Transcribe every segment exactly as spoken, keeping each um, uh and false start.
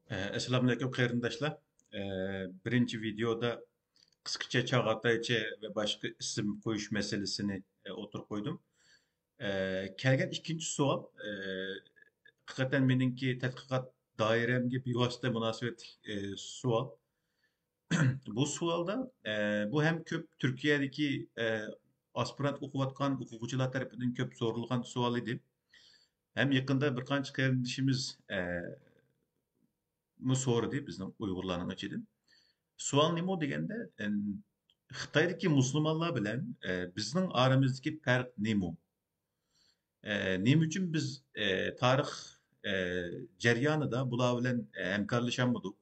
ئەسسالامۇئەلەيكۇم قېرىنداشلار. ئە، بىرىنچى ۋىدېئودا قىسقىچە چاغاتايچە ۋە باشقا ئىسىم قويۇش مەسىلىسىنى، ئە، ئوتتۇرىغا قويدۇم. ئە، كەلگەن ئىككىنچى سوئال، ئە، ھەقىقەتەن مېنىڭكى تەتقىقات دائىرەمگە بىۋاسىتە مۇناسىۋەتلىك، ئە، سوئال. بۇ سوئالدا، ئە، بۇ ھەم كۆپ تۈركىيەدىكى، ئە، ئاسپىرانت ئوقۇۋاتقان ئوقۇغۇچىلار تەرىپىدىن كۆپ سورىلغان سوئال ئىدى. ھەم يېقىندا بىر قانچە قېرىندىشىمىز، ئە، مۇ سورىدى بىزنىڭ ئۇيغۇرلارنىڭ ئىچىدىن. سوئال نېمە دېگەندە، ئەن، خىتايدىكى مۇسۇلمانلار بىلەن، ئە، بىزنىڭ ئارىمىزدىكى پەرق نېمە؟ ئە، نېمە ئۈچۈن بىز، ئە، تارىخ، ئە، جەريانىدا بۇلار بىلەن، ئە، ھەمكارلىشالمىدۇق؟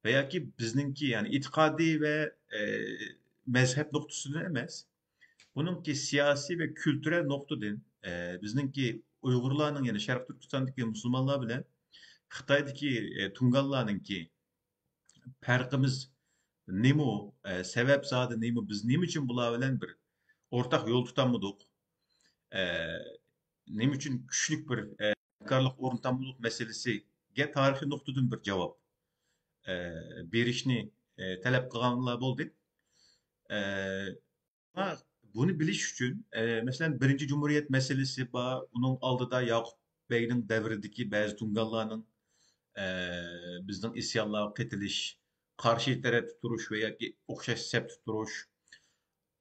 ۋە ياكى بىزنىڭكى، يەنى ئېتىقادىي ۋە، ئە، مەزھەپ نۇقتىسىدىن ئەمەس، بۇنىڭكى سىياسىي ۋە كۈلتۈرەل نۇقتىدىن، ئە، بىزنىڭكى ئۇيغۇرلارنىڭ، يەنى شەرقىي تۈركىستاندىكى مۇسۇلمانلار بىلەن خىتايدىكى، ئە، تۇڭگانلارنىڭكى پەرقىمىز نېمە؟ ئە، سەۋەب زادى نېمە؟ بىز نېمە ئۈچۈن بۇلار بىلەن بىر ئورتاق يول تۇتالمىدۇق؟ ئە، نېمە ئۈچۈن كۈچلۈك بىر، ئە، ھەمكارلىق ئورنىتالمىدۇق مەسىلىسىگە تارىخىي نۇقتىدىن بىر جاۋاب، ئە، بېرىشنى، ئە، تەلەپ قىلغانلار بولدى. ئە، بۇنى بىلىش ئۈچۈن، ئە، مەسىلەن، بىرىنچى جۇمھۇرىيەت مەسىلىسى بار، ئۇنىڭ ئالدىدا ياقۇپ بەگنىڭ دەۋرىدىكى بەزى تۇڭگانلارنىڭ، ئە، بىزنىڭ ئىسيانلارغا قېتىلىش، قارشى تەرەپتە تۇرۇش ۋە ياكى ئوخشاش سەپتە تۇرۇش.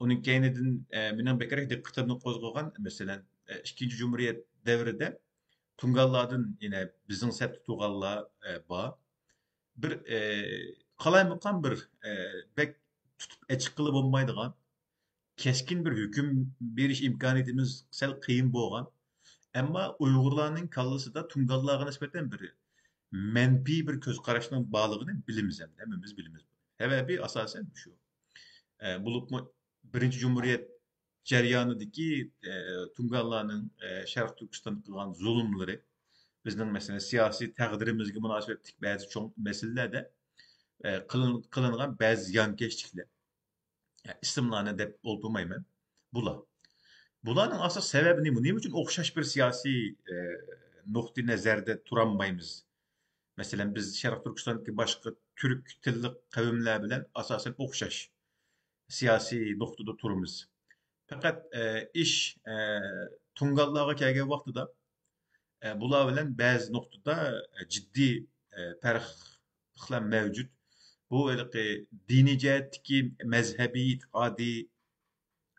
ئۇنىڭ كەينىدىن، ئە، مېنىڭ بەكرەك دىققىتىمنى قوزغىغان، مەسىلەن، ئە، ئىككىنچى جۇمھۇرىيەت دەۋرىدە تۇڭگانلاردىن يەنە بىزنىڭ سەپتە تۇرغانلار، ئە، بار. بىر، ئە، قالايمىقان بىر، ئە، بەك تۇتۇپ ئېچىققىلى بولمايدىغان، كەسكىن بىر ھۆكۈم بېرىش ئىمكانىيىتىمىز سەل قىيىن بولغان. ئەمما ئۇيغۇرلارنىڭ كاللىسىدا تۇڭگانلارغا نىسبەتەن بىر مەنپىي بىر كۆز قاراشنىڭ بارلىقىنى بىلىمىز، ھەمدە ھەممىمىز بىلىمىز. سەۋەبى ئاساسەن شۇ. ئە، بولۇپمۇ بىرىنچى جۇمھۇرىيەت جەريانىدىكى، ئە، تۇڭگانلارنىڭ، ئە، شەرقىي تۈركىستانغا قىلغان زۇلۇملىرى، بىزنىڭ، مەسىلەن، سىياسىي تەقدىرىمىزگە مۇناسىۋەتلىك بەزى چوڭ مەسىلىلەردە، ئە، قىلىن-، قىلىنغان بەزى زىيانكەشلىكلەر، ئە، ئىسىملارنى دەپ ئولتۇرمايمەن. بۇلار. بۇلارنىڭ ئاساس سەۋەبى نېمە؟ نېمە ئۈچۈن ئوخشاش بىر سىياسىي، ئە، نۇقتىئى نەزەردە تۇرالمايمىز؟ مەسىلەن، بىز شەرقىي تۈركىستاندىكى باشقا تۈرك تىللىق قەۋملەر بىلەن ئاساسەن ئوخشاش سىياسىي نۇقتىدا تۇرىمىز. پەقەت، ئە، ئىش، ئە، تۇڭگانلارغا كەلگەن ۋاقتىدا، ئە، بۇلار بىلەن بەزى نۇقتىدا، ئە، جىددىي، ئە، پەرقلىقلار مەۋجۇت. بۇ ھېلىقى دىنىي جەھەتتىكى، مەزھەبىي، ئېتىقادىي،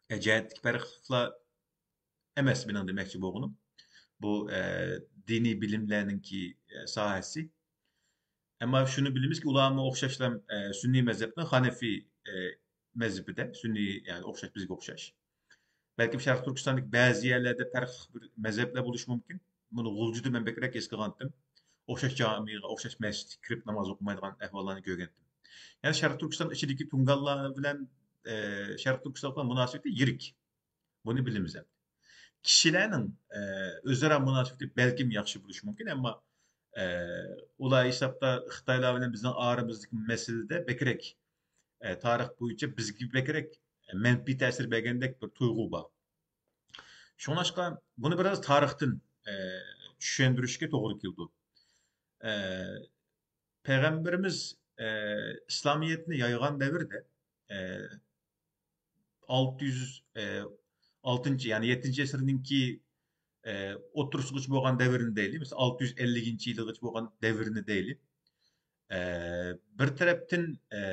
ئە، جەھەتتىكى پەرقلىقلار ئەمەس مېنىڭ دېمەكچى بولغىنىم. بۇ، ئە، دىنىي بىلىملەرنىڭكى، ئە، ساھەسى. ئەمما شۇنى بىلىمىزكى، ئۇلارمۇ ئوخشاشلا، ئە، سۈننىي مەزھەپنىڭ ھەنەفىي، ئە، مەزھىپىدە، سۈننىي، يەنى ئوخشاش، بىزگە ئوخشاش. بەلكىم شەرقىي تۈركىستاندىكى بەزى يەرلەردە پەرقلىق بىر مەزھەپلەر بولۇشى مۇمكىن. بۇنى غۇلجىدا مەن بەكرەك ھېس قىلغانتىم. ئوخشاش جامىغا، ئوخشاش مەسچىتكە كىرىپ ناماز ئوقۇمايدىغان ئەھۋاللارنى كۆرگەنتىم. يەنى شەرقىي تۈركىستان ئىچىدىكى تۇڭگانلار بىلەن، ئە، شەرقىي تۈركىستانلىقلار مۇناسىۋىتى يىرىك. بۇنى بىلىمىز ئەمدى. كىشىلەرنىڭ، ئە، ئۆزئارا مۇناسىۋىتى بەلكىم ياخشى بولۇشى مۇمكىن، ئەمما، ئە، ئۇلار ھېسابتا خىتايلار بىلەن بىزنىڭ ئارىمىزدىكى مەسىلىدە بەكرەك، ئە، تارىخ بويىچە بىزگە بەكرەك مەنپىي تەسىر بەرگەندەك بىر تۇيغۇ بار. شۇڭلاشقا بۇنى بىراز تارىختىن، ئە، چۈشەندۈرۈشكە توغرا كېلىدۇ. ئە، پەيغەمبىرىمىز، ئە، ئىسلامىيەتنى يايغان دەۋردە، ئە، ئالتە يۈز، ئە، ئالتىنچى، يەنى يەتتىنچى ئەسىرنىڭكى، ئە، ئوتتۇرىسىغىچە بولغان دەۋرنى دەيلى، مەسىلەن، ئالتە يۈز ئەللىكىنچى يىلىغىچە بولغان دەۋرنى دەيلى. ئە، بىر تەرەپتىن، ئە،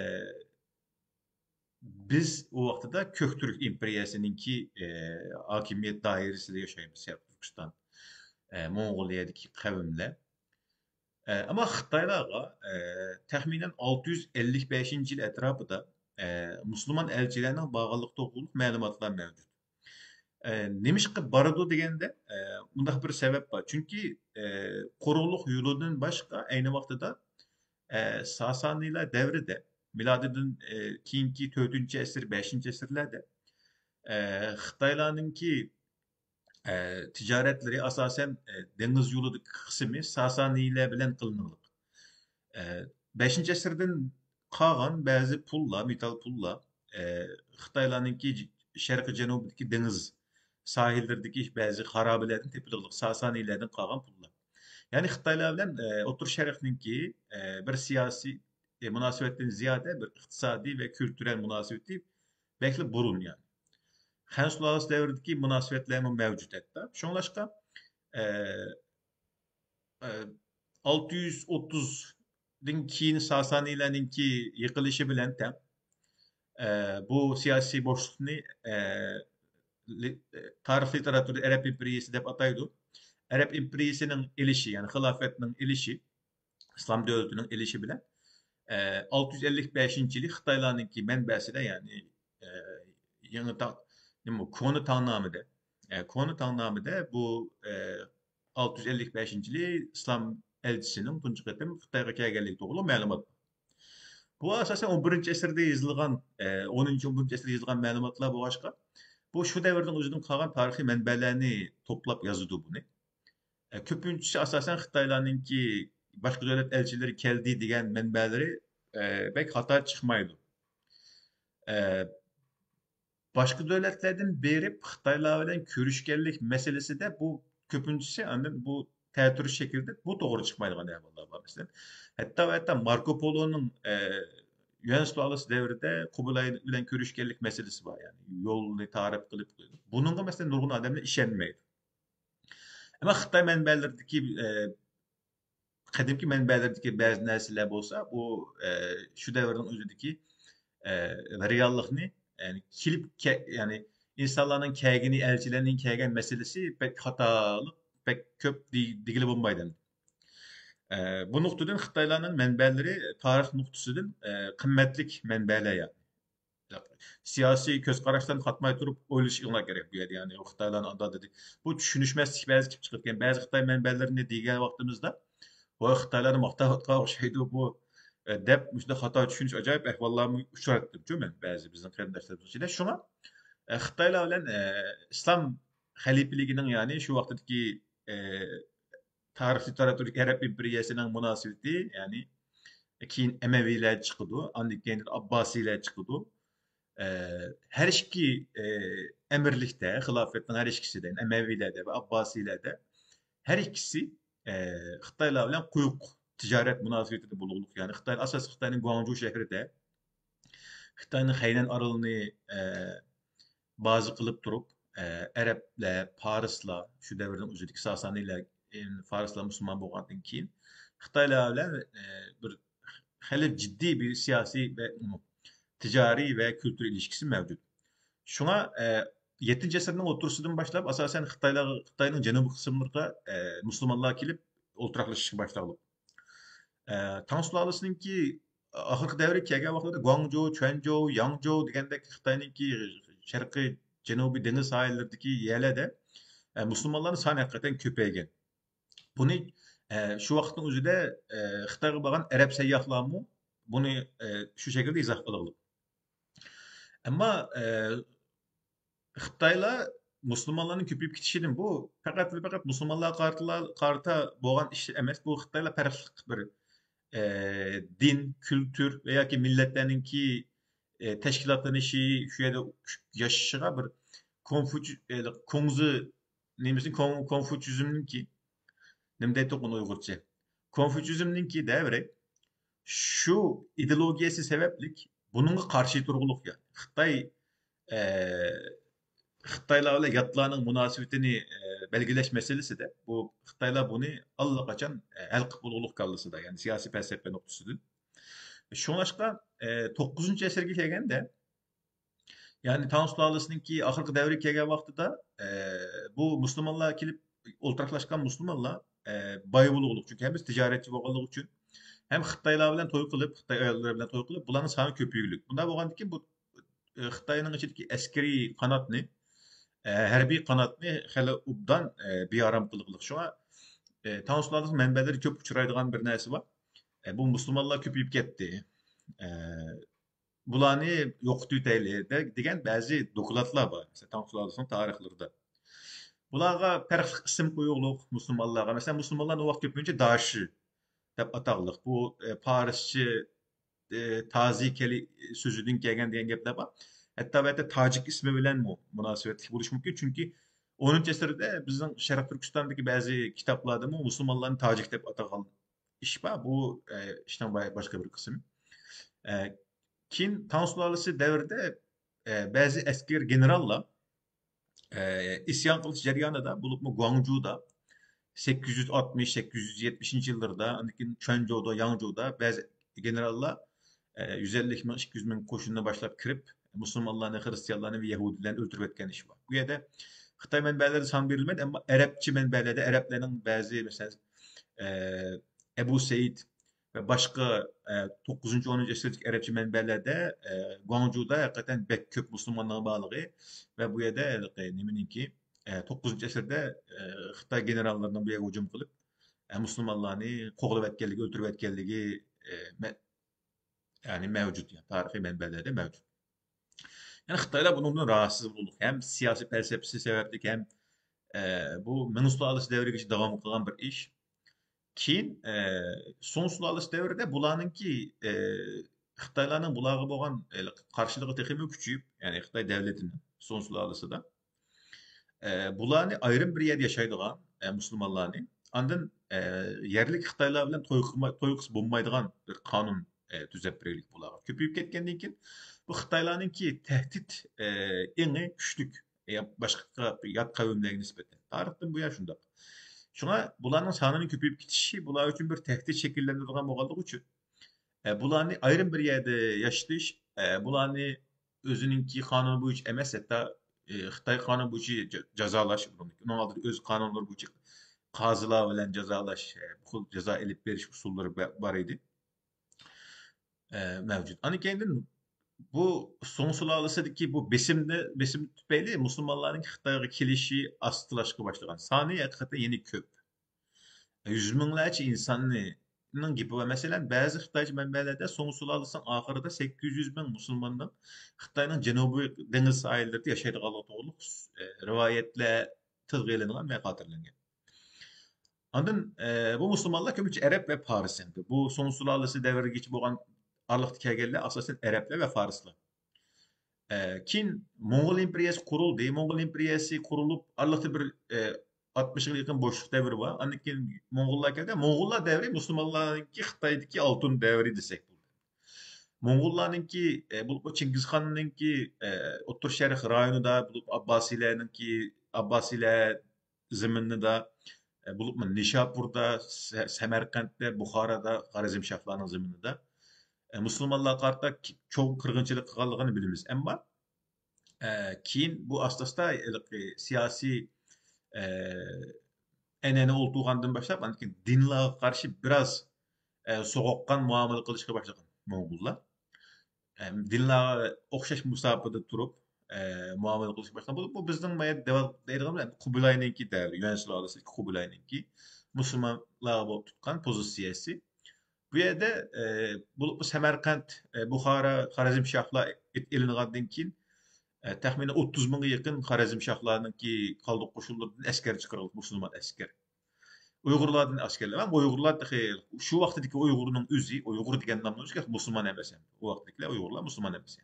بىز ئۇ ۋاقتىدا كۆك تۈرك ئىمپېرىيەسىنىڭكى، ئە، ھاكىمىيەت دائىرىسىدە ياشايمىز، شەرقىي تۈركىستان، ئە، موڭغۇلىيەدىكى قەۋملەر. ئە، ئەمما خىتايلارغا، ئە، تەخمىنەن ئالتە يۈز ئەللىك بەشىنچى يىل ئەتراپىدا، ئە، مۇسۇلمان ئەلچىلەرنىڭ بارغانلىقى توغرۇلۇق مەلۇماتلار مەۋجۇت. ئە، نېمىشقا بارىدۇ دېگەندە، ئە، مۇنداق بىر سەۋەب بار. چۈنكى، ئە، قۇرۇقلۇق يولىدىن باشقا ئەينى ۋاقتىدا، ئە، ساسانىيلار دەۋرىدە، مىلادىدىن، ئە، كېيىنكى تۆتىنچى ئەسىر، بەشىنچى ئەسىرلەردە، ئە، خىتايلارنىڭكى، ئە، تىجارەتلىرى ئاساسەن، ئە، دېڭىز يولىدىكى قىسمى ساسانىيلار بىلەن قىلىنغانلىق. ئە، بەشىنچى ئەسىردىن قالغان بەزى پۇللار، مېتال پۇللار، ئە، خىتايلارنىڭكى ج-، شەرقىي جەنۇبىدىكى دېڭىز ساھىللىرىدىكى بەزى خارابىلەردىن تېپىلغانلىق، ساسانىيلەردىن قالغان پۇللار. يەنى خىتايلار بىلەن ئوتتۇرا شەرقنىڭكى بىر سىياسىي مۇناسىۋەتتىن زىيادە بىر ئىقتىسادىي ۋە كۈلتۈرەل مۇناسىۋىتى بەكلا بۇرۇن، يەنى خەن سۇلالىسى دەۋرىدىكى مۇناسىۋەتلەرمۇ مەۋجۇت ھەتتا. شۇڭلاشقا ئالتە يۈز ئوتتۇزدىن كېيىن ساسانىيلارنىڭكى يىقىلىشى بىلەن تەڭ بۇ سىياسىي بوشلۇقنى تارىخ لىتېراتۇرىدا ئەرەب ئىمپېرىيىسى دەپ ئاتايدۇ. ئەرەب ئىمپېرىيىسىنىڭ ئېلىشى، يەنى خىلاپەتنىڭ ئېلىشى، ئىسلام دۆلىتىنىڭ ئېلىشى بىلەن ئالتە يۈز ئەللىك بەشىنچى يىلى خىتايلارنىڭكى مەنبەسىدە، يەنى يېڭى تاڭ، نېمە، كونا تاڭنامىدە، كونا تاڭنامىدە بۇ ئالتە يۈز ئەللىك بەشىنچى يىلى ئىسلام ئەلچىسىنىڭ تۇنجى قېتىم خىتايغا كەلگەنلىكى توغرۇلۇق مەلۇمات بار. بۇ ئاساسەن ئون بىرىنچى ئەسىردە يېزىلغان، ئونىنچى، ئون بىرىنچى ئەسىردە يېزىلغان مەلۇماتلار بولغاچقا، بۇ شۇ دەۋردىن ئۆزىدىن قالغان تارىخىي مەنبەلەرنى توپلاپ يازىدۇ بۇنى. كۆپىنچىسى ئاساسەن خىتايلارنىڭكى باشقا دۆلەت ئەلچىلىرى كەلدى دېگەن مەنبەلىرى بەك خاتا چىقمايدۇ. باشقا دۆلەتلەردىن بېرىپ خىتايلار بىلەن كۆرۈشكەنلىك مەسىلىسىدە بۇ كۆپىنچىسى ئاندىن بۇ تەتۈر شەكىلدە بۇ توغرا چىقمايدىغان ئەھۋاللار بار. مەسىلەن، ھەتتا ۋە ھەتتا ماركو پولونىڭ يۈەن سۇلالىسى دەۋرىدە قۇبىلاي بىلەن كۆرۈشكەنلىك مەسىلىسى بار. يەنى يولنى تارىپ قىلىپ، بۇنىڭغا مەسىلەن نۇرغۇن ئادەملەر ئىشەنمەيدۇ. ئەمما خىتاي مەنبەلىرىدىكى قەدىمكى مەنبەلەردىكى بەزى نەرسىلەر بولسا، بۇ شۇ دەۋرنىڭ ئۆزىدىكى رېئاللىقنى، يەنى كېلىپ، يەنى ئىنسانلارنىڭ كەلگىنى، ئەلچىلەرنىڭ كەلگەن مەسىلىسى بەك خاتالىق، بەك كۆپ دېگىلى بولمايدۇ. بۇ نۇقتىدىن خىتايلارنىڭ مەنبەلىرى تارىخ نۇقتىسىدىن قىممەتلىك مەنبەلەر، يەنى سىياسىي كۆز قاراشلارنى قاتماي تۇرۇپ ئويلىشىڭلار كېرەك بۇ يەردە. يەنى خىتايلارنى ئاندا دېدى. بۇ چۈشىنىشمەسلىك بەزى كېلىپ چىقىدىكەن. بەزى خىتاي مەنبەلىرىنى دېگەن ۋاقتىمىزدا، ۋاي خىتايلارنى ماختاۋاتقان ئوخشايدۇ بۇ، دەپ مۇشۇنداق خاتا چۈشىنىش ئاجايىپ ئەھۋاللارمۇ ئۇچراتتىمچۇ مەن بەزى بىزنىڭ قېرىنداشلىرىمىز ئىچىدە. شۇڭا خىتايلار بىلەن ئىسلام خەلىپىلىكىنىڭ، يەنى شۇ ۋاقىتتىكى تارىخ لىتېراتۇرىدىكى ئەرەب ئىمپېرىيەسىنىڭ مۇناسىۋىتى، يەنى كېيىن ئەمەۋىيلەر چىقىدۇ، ئاندىن كېيىن ئابباسىيلەر چىقىدۇ. ھەر ئىككى ئەمىرلىكتە، خىلاپەتنىڭ ھەر ئىككىسىدە، ئەمەۋىيلەردە ۋە ئابباسىيلەردە ھەر ئىككىسى خىتايلار بىلەن قويۇق تىجارەت مۇناسىۋىتىدە بولغۇلۇق. يەنى خىتاي، ئاساسلىقى خىتاينىڭ گۇاڭجۇ شەھىرىدە خىتاينىڭ خەينەن ئارىلىنى بازا قىلىپ تۇرۇپ، ئەرەبلەر، پارسلار، شۇ دەۋردىن ئۆزىدىكى ساسانىيلار، فارسلار مۇسۇلمان بولغاندىن كېيىن خىتايلار بىلەن بىر خېلى جىددىي بىر سىياسىي ۋە تىجارىي ۋە كۈلتۈر ئىلىشكىسى مەۋجۇت. شۇڭا يەتتىنچى ئەسىرنىڭ ئوتتۇرىسىدىن باشلاپ ئاساسەن خىتايلار، خىتاينىڭ جەنۇبىي قىسىملىرىغا مۇسۇلمانلار كېلىپ ئولتۇراقلىشىشقا باشلىغان. تاڭ سۇلالىسىنىڭكى ئاخىرقى دەۋرى كەلگەن ۋاقتىدا گۇاڭجۇ، چۈەنجۇ، ياڭجۇ دېگەندەك خىتاينىڭكى شەرقىي، جەنۇبىي دېڭىز ساھىللىرىدىكى يەرلەردە مۇسۇلمانلارنىڭ سانى ھەقىقەتەن كۆپەيگەن. بۇنى شۇ ۋاقىتنىڭ ئۆزىدە خىتايغا بارغان ئەرەب سەيياھلارمۇ بۇنى شۇ شەكىلدە ئىزاھ قىلغان. ئەمما خىتايلار مۇسۇلمانلارنىڭ كۆپىيىپ كېتىشىدىن، بۇ پەقەت ۋە پەقەت مۇسۇلمانلارغا قارىتا، قارىتا بولغان ئىش ئەمەس. بۇ خىتايلار پەرقلىق بىر، ئە، دىن، كۈلتۈر ۋە ياكى مىللەتلەرنىڭكى، ئە، تەشكىلاتلىنىشى، شۇ يەردە ياشىشىغا بىر كونفۇچ-، ئە، كۇڭزى نېمىسى، كون-، كونفۇچيىزمنىڭكى، نېمە دەيدۇ ئۇنى ئۇيغۇرچە؟ كونفۇچيىزمنىڭكى دەۋرى شۇ ئىدېئولوگىيەسى سەۋەبلىك بۇنىڭغا قارشى تۇرغۇلۇق، يەنى خىتاي، ئە، خىتايلار بىلەن ياتلارنىڭ مۇناسىۋىتىنى، ئە، بەلگىلەش مەسىلىسىدە بۇ خىتايلار بۇنى ئاللىقاچان، ئە، ھەل قىلىپ بولغۇلۇق كاللىسىدا، يەنى سىياسىي پەلسەپە نۇقتىسىدىن. شۇڭلاشقا، ئە، توققۇزىنچى ئەسىرگە كەلگەندە، يەنى تاڭ سۇلالىسىنىڭكى ئاخىرقى دەۋرى كەلگەن ۋاقتىدا، ئە، بۇ مۇسۇلمانلار كېلىپ ئولتۇراقلاشقان مۇسۇلمانلار، ئە، باي بولغۇلۇق، چۈنكى ھەممىسى تىجارەتچى بولغانلىقى ئۈچۈن، ھەم خىتايلار بىلەن توي قىلىپ، خىتاي ئاياللىرى بىلەن توي قىلىپ، بۇلارنىڭ سانى كۆپىيگۈلۈك. بۇنداق بولغاندىكىن بۇ، ئە، خىتاينىڭ ئىچىدىكى ئەسكىرىي قاناتنى، ئە، ھەربىي قاناتنى خېلى ئوبدان، ئە، بىئارام قىلغۇلۇق. شۇڭا، ئە، تاڭ سۇلالىسىنىڭ مەنبەلىرى كۆپ ئۇچرايدىغان بىر نەرسە بار. ئە، بۇ مۇسۇلمانلار كۆپىيىپ كەتتى. ئە، بۇلارنى يوقىتىۋېتەيلى دە-، دېگەن بەزى دوكلاتلار بار، مەسىلەن، تاڭ سۇلالىسىنىڭ تارىخلىرىدا. بۇلارغا پەرقلىق ئىسىم قويۇقلۇق مۇسۇلمانلارغا. مەسىلەن، مۇسۇلمانلارنى ئۇ ۋاقىت كۆپىنچە داشى دەپ ئاتاقلىق. بۇ، ئە، پارسچە، ئە، تازى كەلى-، سۆزىدىن كەلگەن دېگەن گەپلەر بار. ھەتتا بۇ يەردە تاجىك ئىسمى بىلەنمۇ مۇناسىۋەتلىك بولۇشى مۇمكىن. چۈنكى ئونىنچى ئەسىردە بىزنىڭ شەرقىي تۈركىستاندىكى بەزى كىتابلاردىمۇ مۇسۇلمانلارنى تاجىك دەپ ئاتىغان ئىش بار. بۇ ئىشنىڭ باشقا بىر قىسمى. كېيىن تاڭ سۇلالىسى دەۋرىدە بەزى ئەسكەر گېنېراللار ئىسيان قىلىش جەريانىدا، بولۇپمۇ گۇاڭجۇدا سەككىز يۈز ئاتمىش، سەككىز يۈز يەتمىشىنچى يىللىرىدا، ئاندىن كېيىن چۈەنجۇدا، ياڭجۇدا بەزى گېنېراللار يۈز ئەللىك مىڭ، ئىككى يۈز مىڭ قوشۇننى باشلاپ كىرىپ، مۇسۇلمانلارنى، خىرىستىيانلارنى ۋە يەھۇدىيلارنى ئۆلتۈرۈۋەتكەن ئىش بار. بۇ يەردە خىتاي مەنبەلىرىدە سان بېرىلمەيدۇ، ئەمما ئەرەبچە مەنبەلەردە، ئەرەبلەرنىڭ بەزى، مەسىلەن، ئەبۇ سەئىد ۋە باشقا توققۇزىنچى، ئونىنچى ئەسىردىكى ئەرەبچە مەنبەلەردە گۇاڭجۇدا ھەقىقەتەن بەك كۆپ مۇسۇلمانلار بارلىقى ۋە بۇ يەردە نېمىنىڭكى، توققۇزىنچى ئەسىردە خىتاي گېنېراللىرىنىڭ بۇ يەرگە ھۇجۇم قىلىپ، مۇسۇلمانلارنى قوغلىۋەتكەنلىكى، ئۆلتۈرۈۋەتكەنلىكى، يەنى مەۋجۇت، يەنى تارىخىي مەنبەلەردە مەۋجۇت. يەنى خىتايلار بۇنىڭدىن راھەتسىز بولدى. ھەم سىياسىي پەلسەپىسى سەۋەبلىك ھەم، ئە، بۇ مىڭ سۇلالىسى دەۋرىگىچە داۋام قىلغان بىر ئىش. كېيىن، ئە، سۇڭ سۇلالىسى دەۋرىدە بۇلارنىڭكى، ئە، خىتايلارنىڭ بۇلارغا بولغان، ئە، قارشىلىقى تېخىمۇ كۈچىيىپ، يەنى خىتاي دەۋلىتىنىڭ سۇڭ سۇلالىسىدا، ئە، بۇلارنى ئايرىم بىر يەردە ياشايدىغان، ئە، مۇسۇلمانلارنى، ئاندىن، ئە، يەرلىك خىتايلار بىلەن توي قىلما-، توي قىلسا بولمايدىغان بىر قانۇن، ئە، تۈزەپ بېرەيلىك بۇلارغا. كۆپىيىپ كەتكەندىن كېيىن بۇ خىتايلارنىڭكى تەھدىت، ئە، ئېڭى كۈچلۈك، يا باشقا يات قەۋملەرگە نىسبەتەن. تارىختىن بۇيان شۇنداق. شۇڭا بۇلارنىڭ سانىنىڭ كۆپىيىپ كېتىشى بۇلار ئۈچۈن بىر تەھدىت شەكىللەندۈرىدىغان بولغانلىقى ئۈچۈن، ئە، بۇلارنى ئايرىم بىر يەردە ياشىتىش، ئە، بۇلارنى ئۆزىنىڭكى قانۇنى بويىچە ئەمەس، ھەتتا، ئە، خىتاي قانۇنى بويىچە جا-، جازالاش، ئۇنىڭ ئالدىدا ئۆز قانۇنلىرى بويىچە قازىلار بىلەن جازالاش، ئە، بۇ خىل جازا ئېلىپ بېرىش ئۇسۇللىرى بە-، بار ئىدى، ئە، مەۋجۇت. ئاندىن كېيىندىن بۇ سۇڭ سۇلالىسىدىكى بۇ بېسىمنى، بېسىم تۈپەيلى مۇسۇلمانلارنىڭ خىتايغا كېلىشى ئاستىلاشقا باشلىغان. سانى ھەقىقەتەن يەنە كۆپ. يۈز مىڭلارچە ئىنساننى، نىڭ گېپى بار. مەسىلەن، بەزى خىتايچە مەنبەلەردە سۇڭ سۇلالىسىنىڭ ئاخىرىدا سەككىز يۈز مىڭ مۇسۇلماننىڭ خىتاينىڭ جەنۇبىي دېڭىز ساھىللىرىدا ياشايدىغانلىقى توغرۇلۇق، ئە، رىۋايەتلەر تىلغا ئېلىنغان ۋە خاتىرىلەنگەن. ئاندىن، ئە، بۇ مۇسۇلمانلار كۆپىنچە ئەرەب ۋە پارس ئەمدى. بۇ سۇڭ سۇلالىسى دەۋرىگىچە بولغان ئارىلىقتا كەلگەنلەر ئاساسەن ئەرەبلەر ۋە فارسلار. ئە، كېيىن موڭغۇل ئىمپېرىيەسى قۇرۇلدى. موڭغۇل ئىمپېرىيەسى قۇرۇلۇپ، ئارىلىقتا بىر، ئە، ئاتمىش يىلغا يېقىن بوشلۇق دەۋرى بار. ئاندىن كېيىن موڭغۇللار كەلدى. موڭغۇللار دەۋرى مۇسۇلمانلارنىڭكى خىتايدىكى ئالتۇن دەۋرى دېسەك بولىدۇ. موڭغۇللارنىڭكى، ئە، بولۇپمۇ چىڭگىزخاننىڭكى، ئە، ئوتتۇرا شەرق رايونىدا، بولۇپ ئابباسىيلەرنىڭكى، ئابباسىيلەر زېمىنىدا، ئە، بولۇپمۇ نىشاپۇردا، سە-، سەمەرقەنتتە، بۇخارادا، خارەزمشاھلارنىڭ زېمىنىدا، ئە، مۇسۇلمانلارغا قارىتا چوڭ قىرغىنچىلىق قىلغانلىقىنى بىلىمىز. ئەمما، ئە، كېيىن بۇ ئاستا-ئاستا ھېلىقى سىياسىي، ئە، ئەنئەنە ئولتۇرغاندىن باشلاپ، ئاندىن كېيىن دىنلارغا قارشى بىراز، ئە، سوغۇققان مۇئامىلە قىلىشقا باشلىغان موڭغۇللار. ئە، دىنلارغا ئوخشاش مۇساپىدە تۇرۇپ، ئە، مۇئامىلە قىلىشقا باشلىغان. بۇ، بۇ بىزنىڭ دەيدىغان قۇبىلاينىڭكى دەۋرى، يۈەن سۇلالىسى قۇبىلاينىڭكى مۇسۇلمانلارغا بولۇپ تۇتقان پوزىتسىيەسى. بۇ يەردە، ئە، بولۇپمۇ سەمەرقەنت، ئە، بۇخارا، خارەزمشاھلار ئېلىنغاندىن كېيىن، ئە، تەخمىنەن ئوتتۇز مىڭغا يېقىن خارەزمشاھلارنىڭكى قالدۇق قوشۇنلىرىدىن ئەسكەر چىقىرىلدى، مۇسۇلمان ئەسكەر. ئۇيغۇرلاردىن ئەسكەرلەر، ئەمما ئۇيغۇرلار تېخى شۇ ۋاقتىدىكى ئۇيغۇرنىڭ ئۆزى، ئۇيغۇر دېگەن نامنىڭ ئۆزى مۇسۇلمان ئەمەس. ئۇ ۋاقتىدىكىلەر ئۇيغۇرلار مۇسۇلمان ئەمەس.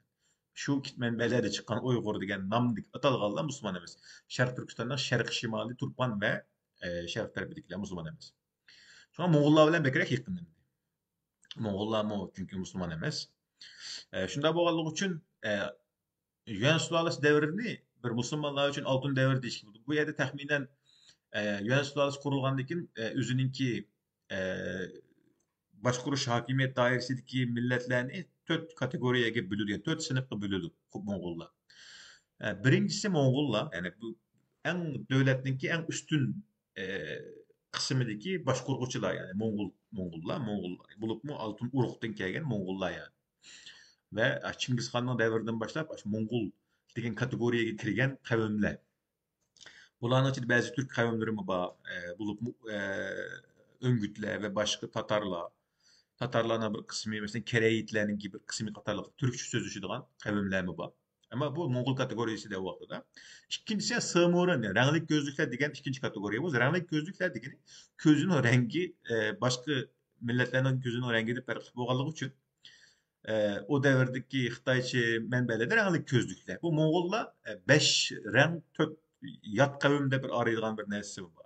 شۇ مەنبەلەردە چىققان ئۇيغۇر دېگەن نامدىكى ئاتالغانلار مۇسۇلمان ئەمەس. شەرقىي تۈركىستاننىڭ شەرقىي شىمالى، تۇرپان ۋە، ئە، شەرق تەرىپىدىكىلەر مۇسۇلمان ئەمەس. شۇڭا موڭغۇللار بىلەن بەكرەك يېقىنلىنىدى. موڭغۇللارمۇ چۈنكى مۇسۇلمان ئەمەس. ئە، شۇنداق بولغانلىقى ئۈچۈن، ئە، يۈەن سۇلالىسى دەۋرىنى بىر مۇسۇلمانلار ئۈچۈن ئالتۇن دەۋر دېيىشكە بولىدۇ. بۇ يەردە تەخمىنەن، ئە، يۈەن سۇلالىسى قۇرۇلغاندىن كېيىن، ئە، ئۆزىنىڭكى، ئە، باشقۇرۇش ھاكىمىيەت دائىرىسىدىكى مىللەتلەرنى تۆت كاتېگورىيەگە بۆلىدۇ، يەنى تۆت سىنىپقا بۆلىدۇ موڭغۇللار. ئە، بىرىنچىسى موڭغۇللار، يەنى بۇ ئەڭ دۆلەتنىڭكى ئەڭ ئۈستۈن، ئە، قىسمىدىكى باشقۇرغۇچىلار، يەنى موڭغۇل، موڭغۇللار، موڭغۇل بولۇپمۇ ئالتۇن ئۇرۇقتىن كەلگەن موڭغۇللار، يەنى. ۋە چىڭگىزخاننىڭ دەۋرىدىن باشلاپ ئاشۇ موڭغۇل دېگەن كاتېگورىيەگە كىرگەن قەۋملەر. بۇلارنىڭ ئىچىدە بەزى تۈرك قەۋملىرىمۇ بار، ئە، بولۇپمۇ، ئە، ئۆڭگۈتلەر ۋە باشقا تاتارلار. تاتارلارنىڭ بىر قىسمى، مەسىلەن، كېرەيىتلەرنىڭكى بىر قىسمى قاتارلىق تۈركچە سۆزلىشىدىغان قەۋملەرمۇ بار. ئەمما بۇ موڭغۇل كاتېگورىيەسىدە ئۇ ۋاقتىدا. ئىككىنچىسى سېمۇرېن، رەڭلىك كۆزلۈكلەر دېگەن ئىككىنچى كاتېگورىيە. بۇ رەڭلىك كۆزلۈكلەر دېگىنى كۆزىنىڭ رەڭگى، ئە، باشقا مىللەتلەرنىڭ كۆزىنىڭ رەڭگىدىن پەرقلىق بولغانلىقى ئۈچۈن، ئە، ئۇ دەۋردىكى خىتايچە مەنبەلەردە رەڭلىك كۆزلۈكلەر. بۇ موڭغۇللار، ئە، بەش رەڭ، تۆت يات قەۋم دەپ بىر ئايرىيدىغان بىر نەرسىسى بار.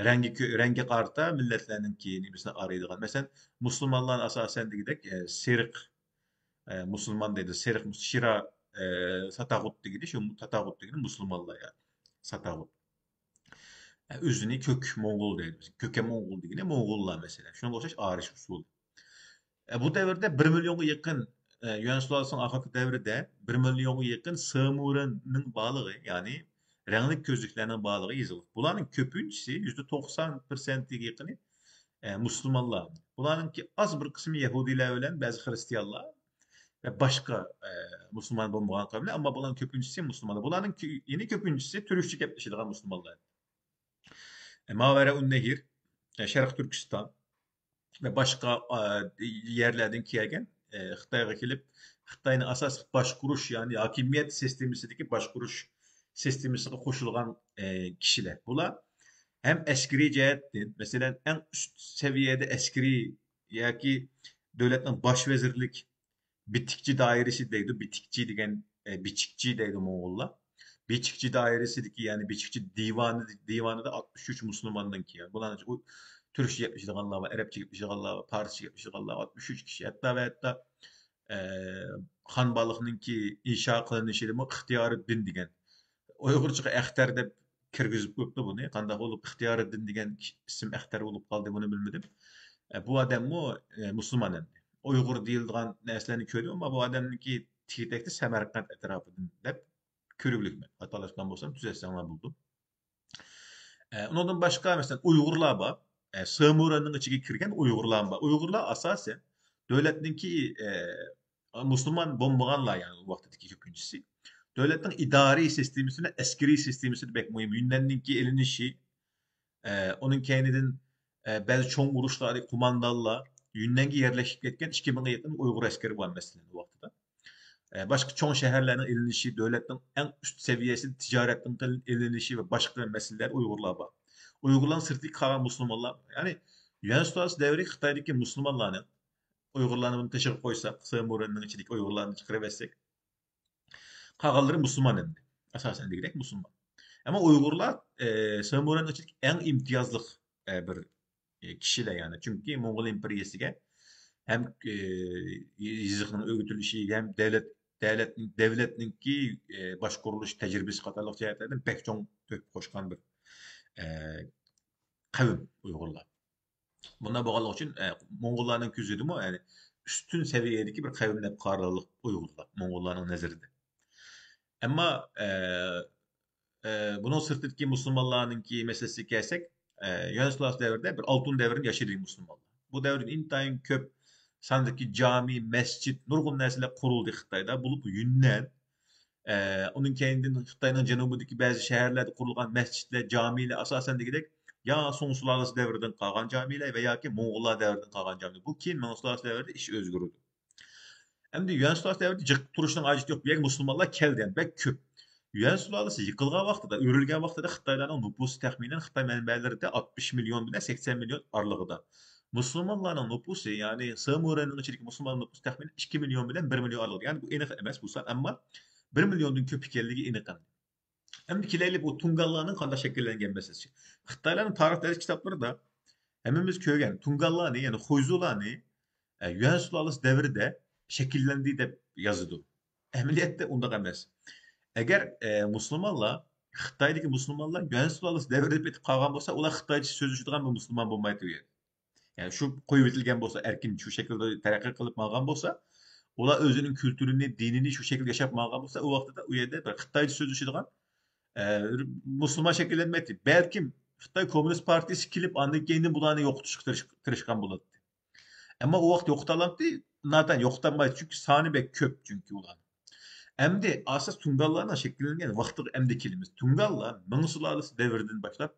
رەڭگى كۆ-، رەڭگە قارىتا مىللەتلەرنىڭكى نېمىسىنى ئايرىيدىغان. مەسىلەن، مۇسۇلمانلارنى ئاساسەن دېگۈدەك، ئە، سېرىق، ئە، مۇسۇلمان دەيدۇ، سېرىق مۇس-، شىرا، ئە، ساتاغۇت دېگىنى شۇ، تاتاغۇت دېگىنى مۇسۇلمانلار يا، ساتاغۇت. ئە، ئۆزىنى كۆك موڭغۇل دەيدۇ. كۆكە موڭغۇل دېگىنى موڭغۇللار مەسىلەن. شۇنىڭغا ئوخشاش ئايرىش ئۇسۇلى. ئە، بۇ دەۋردە بىر مىليونغا يېقىن، ئە، يۈەن سۇلالىسىنىڭ ئاخىرقى دەۋرىدە بىر مىليونغا يېقىن سېمۇرېننىڭ بارلىقى، يەنى رەڭلىك كۆزلۈكلەرنىڭ بارلىقى يېزىلغان. بۇلارنىڭ كۆپىنچىسى، يۈزدە توقسان پىرسەنتىگە يېقىنى، ئە، مۇسۇلمانلار. بۇلارنىڭكى ئاز بىر قىسمى يەھۇدىيلار بىلەن بەزى خىرىستىيانلار ۋە باشقا، ئە، مۇسۇلمان بولمىغان قەۋملەر، ئەمما بۇلارنىڭ كۆپىنچىسى مۇسۇلمانلار. بۇلارنىڭ كۆ-، يەنى كۆپىنچىسى تۈركچە گەپلىشىدىغان مۇسۇلمانلار. ئە، ماۋەرەئۇن نەھر، ئە، شەرقىي تۈركىستان ۋە باشقا، ئە، يەرلەردىن كەلگەن، ئە، خىتايغا كېلىپ، خىتاينىڭ ئاساسلىق باشقۇرۇش، يەنى ھاكىمىيەت سىستېمىسىدىكى باشقۇرۇش سىستېمىسىغا قوشۇلغان، ئە، كىشىلەر. بۇلار ھەم ئەسكىرىي جەھەتتىن، مەسىلەن، ئەڭ ئۈست سەۋىيەدە ئەسكىرىي ياكى دۆلەتنىڭ باش ۋەزىرلىك بىتىكچى دائىرىسى دەيدۇ، بىتىكچى دېگەن، ئە، بىچىكچى دەيدۇ موڭغۇللار. بىچىكچى دائىرىسىدىكى، يەنى بىچىكچى دىۋانى، دىۋانىدا ئاتمىش ئۈچ مۇسۇلماندىن كېلىن. بۇلارنىڭ ئۇ تۈركچە گەپلىشىدىغانلار بار، ئەرەبچە گەپلىشىدىغانلار بار، پارسچە گەپلىشىدىغانلار بار، ئاتمىش ئۈچ كىشى. ھەتتا ۋە ھەتتا، ئە، خان بالىخنىڭكى ئىنشا قىلىنىشىدىمۇ ئىختىيارىددىن دېگەن. ئۇيغۇرچىغا ئەختەر دەپ كىرگۈزۈپ قويۇپتۇ بۇنى. قانداق بولۇپ ئىختىيارىددىن دېگەن ئىسىم ئەختەر بولۇپ قالدى، بۇنى بىلمىدىم. ئە، بۇ ئادەممۇ، ئە، مۇسۇلمان ئەمدى. ئۇيغۇر دېيىلىدىغان نەرسىلەرنى كۆردۈم، ئەمما بۇ ئادەمنىڭكى تېگى-تەكتى سەمەرقەنت ئەتراپىدىن دەپ كۆرگۈلۈكمەن. خاتالاشقان بولسام تۈزەتسەڭلار بولىدۇ. ئە، ئۇنىڭدىن باشقا، مەسىلەن، ئۇيغۇرلار بار. ئە، سېمۇرېننىڭ ئىچىگە كىرگەن ئۇيغۇرلار بار. ئۇيغۇرلار ئاساسەن دۆلەتنىڭكى، ئە، مۇسۇلمان بولمىغانلار، يەنى ئۇ ۋاقتىدىكى كۆپىنچىسى. دۆلەتنىڭ ئىدارىي سىستېمىسى بىلەن ئەسكىرىي سىستېمىسى بەك مۇھىم. يۈننەننىڭكى ئېلىنىشى، ئە، ئۇنىڭ كەينىدىن، ئە، بەزى چوڭ ئۇرۇشلاردىكى قوماندانلار، يۈننەنگە يەرلەشىپ كەتكەن ئىككى مىڭغا يېقىن ئۇيغۇر ئەسكىرى بار، مەسىلەن، ئۇ ۋاقىتتا. ئە، باشقا چوڭ شەھەرلەرنىڭ ئېلىنىشى، دۆلەتنىڭ ئەڭ ئۈست سەۋىيەسىدە تىجارەتنىڭ قىل-، ئېلىنىشى ۋە باشقا مەسىلىلەردە ئۇيغۇرلار بار. ئۇيغۇرلارنىڭ سىرتىدىكى قالغان مۇسۇلمانلار، يەنى يۈەن سۇلالىسى دەۋرى خىتايدىكى مۇسۇلمانلارنىڭ، ئۇيغۇرلارنى بۇنى تېشىغا قويساق، سېمۇرېننىڭ ئىچىدىكى ئۇيغۇرلارنى چىقىرىۋەتسەك، قالغانلىرى مۇسۇلمان ئەمدى. ئاساسەن دېگۈدەك مۇسۇلمان. ئەمما ئۇيغۇرلار، ئە، سېمۇرېننىڭ ئىچىدىكى ئەڭ ئىمتىيازلىق، ئە، بىر، ئە، كىشىلەر يەنى. چۈنكى موڭغۇل ئىمپېرىيەسىگە ھەم، ئە، يېزىقنىڭ ئۆگىتىلىشى، ھەم دۆلەت، دۆلەت، دۆلەتنىڭكى، ئە، باشقۇرۇلۇش تەجرىبىسى قاتارلىق جەھەتلەردىن بەك چوڭ تۆھپە قوشقان بىر، ئە، قەۋم ئۇيغۇرلار. بۇنداق بولغانلىقى ئۈچۈن، ئە، موڭغۇللارنىڭ كۆزىدىمۇ، يەنى ئۈستۈن سەۋىيەدىكى بىر قەۋم دەپ قارىلىق ئۇيغۇرلار موڭغۇللارنىڭ نەزىرىدە. ئەمما، ئە، ئە، بۇنىڭ سىرتىدىكى مۇسۇلمانلارنىڭكى مەسىلىسىگە كەلسەك، ئە، يۈەن سۇلالىسى دەۋرىدە بىر ئالتۇن دەۋرىنى ياشىدى مۇسۇلمانلار. بۇ دەۋردە ئىنتايىن كۆپ ساندىكى جامى، مەسچىت، نۇرغۇن نەرسىلەر قۇرۇلدى خىتايدا. بولۇپ يۈننەن، ئە، ئۇنىڭ كەينىدىن خىتاينىڭ جەنۇبىدىكى بەزى شەھەرلەردە قۇرۇلغان مەسچىتلەر، جامىلەر ئاساسەن دېگۈدەك يا سۇڭ سۇلالىسى دەۋرىدىن قالغان جامىلەر ۋە ياكى موڭغۇللار دەۋرىدىن قالغان جامىلەر. بۇ كېيىن مىڭ سۇلالىسى دەۋرىدە ئىش ئۆزگىرىدۇ. ئەمدى يۈەن سۇلالىسى دەۋرىدە جىق تۇرۇشنىڭ ھاجىتى يوق. بۇ يەرگە مۇسۇلمانلار كەلدى، يەنى بەك كۆپ. يۈەن سۇلالىسى يىقىلغان ۋاقتىدا، ئۆرۈلگەن ۋاقتىدا خىتايلارنىڭ نوپۇسى تەخمىنەن خىتاي مەنبەلىرىدە ئاتمىش مىليون بىلەن سەكسەن مىليون ئارىلىقىدا. مۇسۇلمانلارنىڭ نوپۇسى، يەنى سېمۇرېننىڭ ئىچىدىكى مۇسۇلمان نوپۇسى تەخمىنەن ئىككى مىليون بىلەن بىر مىليون ئارىلىقىدا. يەنى بۇ ئېنىق ئەمەس بۇ سان، ئەمما بىر مىليوندىن كۆپ ئىكەنلىكى ئېنىق ئەمدى. ئەمدى كېلەيلى بۇ تۇڭگانلارنىڭ قانداق شەكىللەنگەن مەسىلىسى. خىتايلارنىڭ تارىخ دەرس كىتابلىرىدا ھەممىمىز كۆرگەن تۇڭگانلارنى، يەنى خۇيزۇلارنى، ئە، يۈەن سۇلالىسى دەۋرىدە شەكىللەندى دەپ يازىدۇ. ئەمەلىيەتتە ئۇنداق ئەمەس. ئەگەر، ئە، مۇسۇلمانلار خىتايدىكى مۇسۇلمانلار يۈەن سۇلالىسى دەۋرىدە پېتىپ قالغان بولسا، ئۇلار خىتايچە سۆزلىشىدىغان بىر مۇسۇلمان بولمايتتى ئۇ يەردە. يەنى شۇ قويۇۋېتىلگەن بولسا، ئەركىن شۇ شەكىلدە تەرەققىي قىلىپ ماڭغان بولسا، ئۇلار ئۆزىنىڭ كۈلتۈرىنى، دىنىنى شۇ شەكىلدە ياشاپ ماڭغان بولسا، ئۇ ۋاقتىدا ئۇ يەردە بىر خىتايچە سۆزلىشىدىغان، ئە، مۇسۇلمان شەكىللەنمەيتتى. بەلكىم خىتاي كوممۇنىست پارتىيىسى كېلىپ، ئاندىن كېيىندىن بۇلارنى يوقىتىشقا تىرىش-، تىرىشقان بولاتتى. ئەمما ئۇ ۋاقىت يوقىتالامتى؟ ناتەن يوقىتالمايدۇ، چۈنكى سانى بەك كۆپ، چۈنكى ئۇلارنىڭ. ئەمدى ئاساس تۇڭگانلارنىڭ شەكىللەنگەن ۋاقتىغا ئەمدى كېلىمىز. تۇڭگانلار مىڭ سۇلالىسى دەۋرىدىن باشلاپ،